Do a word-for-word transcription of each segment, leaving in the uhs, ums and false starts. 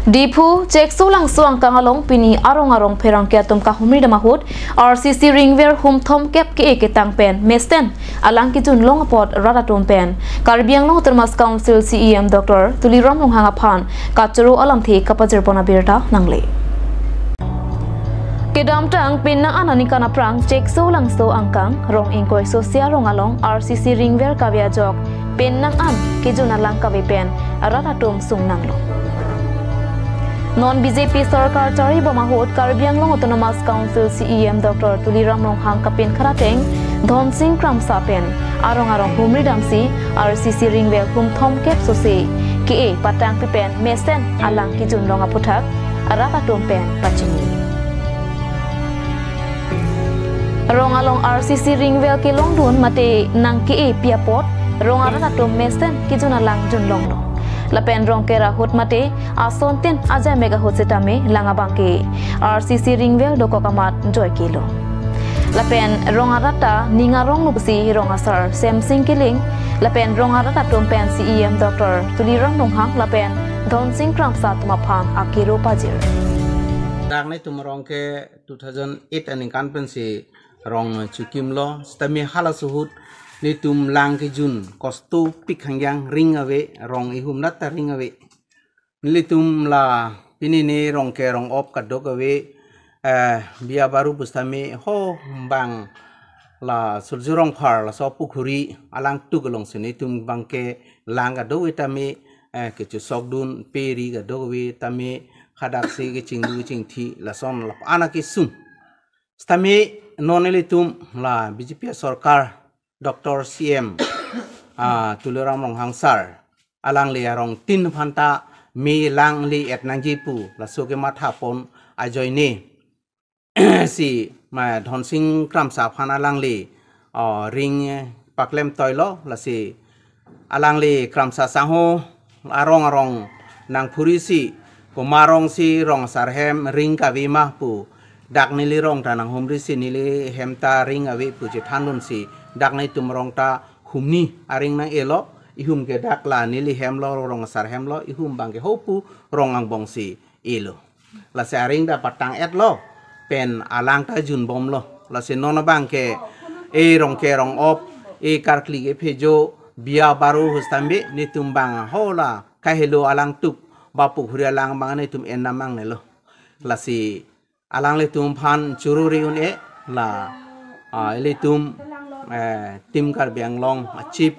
Diphu, Chekso Langso angkang along pini arong arong pherangke atum kahumri dam ahut, R C C ringver hum thomkep ke-e ketang pen mesen alang kejun long apot rat atum pen Karbi Anglong Autonomous Council C E M Doctor Tuliram Ronghang aphan kachoro alamthe kapajir pon abirta nangle. Kedamtang penang an aningkan aphrang Chekso Langso angkang rong ingkoi sosia rong along R C C ringver kave ajok penang an kejun alang kave pen rat atum sung nanglo. Non B J P sorkar chari bom ahut Karbi Anglong Autonomous Council C E M Doctor Tuliram Ronghang kapinkhat ateng Dhonsing Kramsa pen arong arong humri damsi R C C ringver hum thomkep sose ke-e patangpi pen mesen alang kejun long aputhak rat atum pen pachini. Rong along R C C ringver kelongdun mate nang ke-e pi apot rong arat atum mesen kejun alang jun longlo. Lapen rong kera ahut mate ason tin ajai mek ahut setame lang abang ke R C C ringver dokok amat joike lo. Lapen rong arat ta ning arong lo pusi rong asar Semsing Killing lapen rong arat atum pen C E M Doctor Tuliram Ronghang lapen Dhonsing Kramsa atum aphan akero pajir. Dak netum rong ke two thousand eight aningkan pensi rong chekimlo, setame halaso ahut netum lang kejun kostopik hangyang ring ave, rong ihum nat ta ring ave. Nelitum la pini ne rong ke rong op kadokave, eh, biya baru pu setame ho bang la Surjya Rongphar laso pukhuri alangtuk alongsi netum bang ke lang kadokave tame, eh, kechesokdun pe ri kadokave tame, hadaksi kechinglu kechingthi lason lap ana kesung. Setame non nelitum la B J P sorkar Doctor C M, ah, Tuliram Ronghang sir, alangli arong tin aphan ta me langli et nangji pu laso kematha pon ajoine si ma Dhonsing Kramsa aphan alangli, ah, ring, eh, paklem toilo, lasi alangli Kramsa sangho arong arong nangphurisi, komat arongsi rong asar hem ring kave ma pu, dak neli rong ta nanghumrisi neli hem ta ring ave pu chethandunsi dak netum rong ta humni aring nang-elo, ihum ke dak la neli hem lo, rong asar hem lo, ihum bang ke ho pu rong angbongsi elo. Lasi aring ta patang et lo, pen alang ta jun bom lo. Lasi non abang ke, e rong ke rong op, e karkli ke phejo, biya baru hu setame, netum bang ho la kahelo alangtuk, ba pukhuri alang bang netum en namang nelo. Lasi alanglitum aphan choro ri un-e la, ah, ilitum, eh, Team Karbi Anglong, ah, Chief,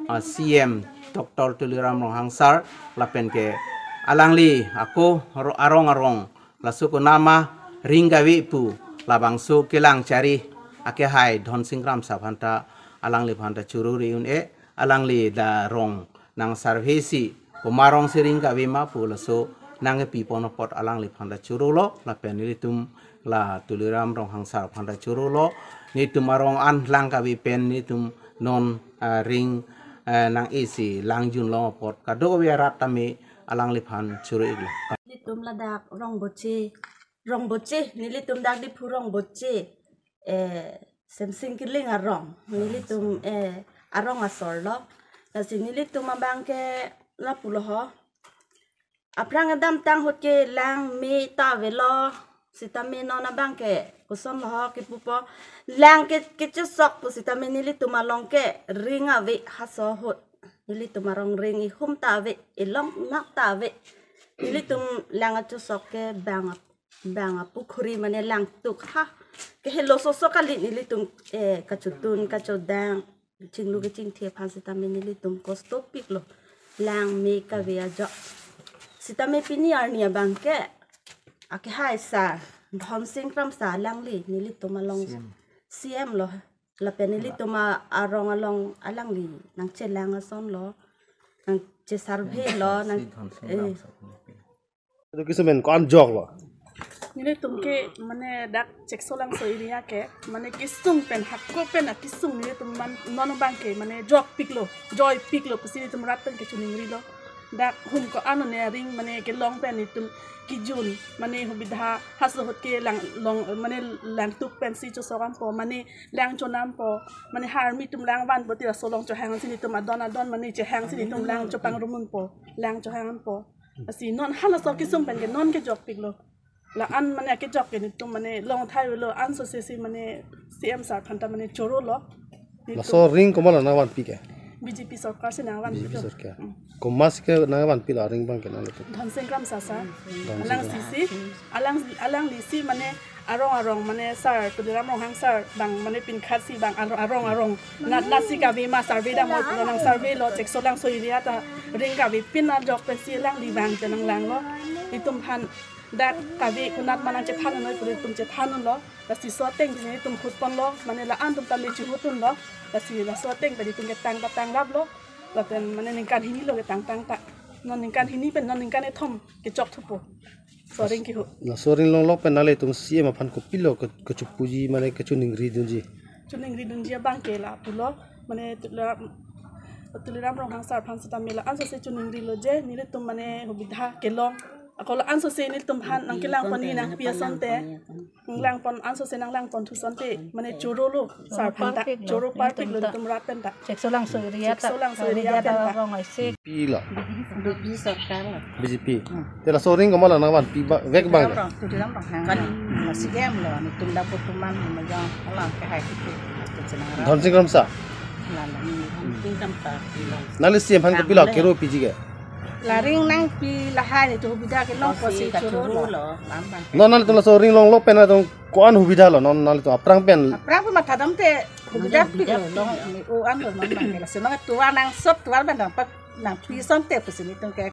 ah, C M Doctor Tuliram Ronghang sir, lapen ke alangli ako ro-, arong arong, laso konama ring kave pu, labangso kelang chari akehai Dhonsing Kramsa aphan ta, alangliphan ta choro ri un-e, alangli dak rong nang survey si, komat arongsi ring kave ma pu laso nangkepi pon apot alangliphan ta chorolo, lapen nelitum la Tuliram Ronghang sir aphan ta chorolo, netum arong an lang kave pen netum non, ah, ring, eh, nang-esi lang jun long apot kadokave arat tame alangliphan choro-iklo. Nelitum ladak Rongboche, Rongboche, nelitum dak Diphu Rongboche, eh, Semsing Killing arong, nelitum, eh, arong asor lo. Lasi nelitum abang ke lapu lo ho. Aphrang kedamtang ahut ke lang me ta avelo, setame non abang ke koson lo ho kepupo. Lang ke, kechesok pu setame nelitum along ke ring ave halaso ahut. Nelitum arong ring ihum ta ave, ilong nat ta ave. Nelitum lang achesok ke bang ap-, bang apukhuri mane langtuk ha. Kehelo soso kali nelitum, eh, kachotun, kachodang, chinglu kechingthi aphan setame nelitum kostopik lo. Lang me kave ajok. Setame pini arni abang ke akehai sir Dhonsing Kramsa alangli nelitum along C M. C M lo. Lapen nelitum a-, arong along alangli nangchelang ason lo, nangche survey lo, nang, eh. Itu kisah men, ko-an joklo. Nelitum ke, mane, dak Chekso Langso area ke, mane, kesung pen, hako pen akesung nelitum man, non abang ke, mane, jokpiklo, joipiklo, pusi nelitum rat pen kechiningrilo. Dak hum ko-an ne aring, mane, kelong pen nelitum kejun, mane, hubidha halaso ahut ke lang, long, mane, langtuk pensi chesok dampo, mane, lang cho dampo, mane, army atum lang vanpo, tira solong chohang si nelitum adon adon, mane, chehang si nelitum lang chopangrum unpo, lang chohang unpo. Lasi non halaso kesung pen ke non kejokpiklo. La-an mane kejok ke netum mane long thai lo, ansose si mane C M sir aphan ta mane chorolo. Netum laso aring komat lo nangvanpi ke? B J P sorkar si nangvanpi. B J P sorkar. Hmm. Komat si ke nangvanpi lo aring abang ke nanglitum? Dhonsing Kramsa sir. Dhonsing Kramsa. Alangsi si, alang, alanglisi mane arong arong mane sir Tuliram Ronghang sir abang mane pinkhat si abang arong arong arong. Nat nat si kave ma survey damlo, nang survey lo Cheksolangso area ta ring kavepin ajok pensi alangli abang ta nanglanglo. Netum aphan dak kave konat ma nangchethan noi pu netum chethanlo. Lasi laso ateng pen netum hutponlo, mane la-an atum ta le chihutdunlo. Lasi laso ateng pen netum ketang ta tanglaplo. Lapen mane ningkan hini lo ketang tang ta. Non ningkan hini pen non ningkan kethom kechok thupo. Laso aring keho. Laso aring longlok pen nanglitum C M aphan kopilo ke, kechopuji mane kechoningri dunji? Choningri dunji abang ke lapulo, mane Tuliram, Tuliram Ronghang sir aphan seta mela ansose choningrilo je, nelitum mane hubidha kelong. Ako la ansose nelitum aphan nangkelangpon, nangpi asonte. Nanglangpon ansose nanglangpon thu asonte. Mane chorolo sir aphan ta. Choro parpiklo netum rat pen ta. Cheksolangso area ta. Cheksolangso area pen ta. Rong aisik. Pilo. B J P sorkar lo. B J P. Hmm. Te laso aring komat lo nangvanpi ba, vek abang? Tuliram Ronghang. Kan, masih game lo, netum dapur tuman, majang, alang ke hai kiti. Dhonsing Kramsa. Lala, hmm, Dhonsing Kramsa. Nangli C M aphan kopilo kero piji ke? La aring nangpi lahai netum hubidha kelong pusi chorolo. Non nanglitum laso aring longlok pen nanglitum ko-an hubidha lo non nanglitum aphrang pen? Aphrang pen mathadamte hubidha pik lo, long, o-an lo non abang ke. Lasi nang tovar nangsot tovar abang dam pat nangpi asonte pusi netum ke.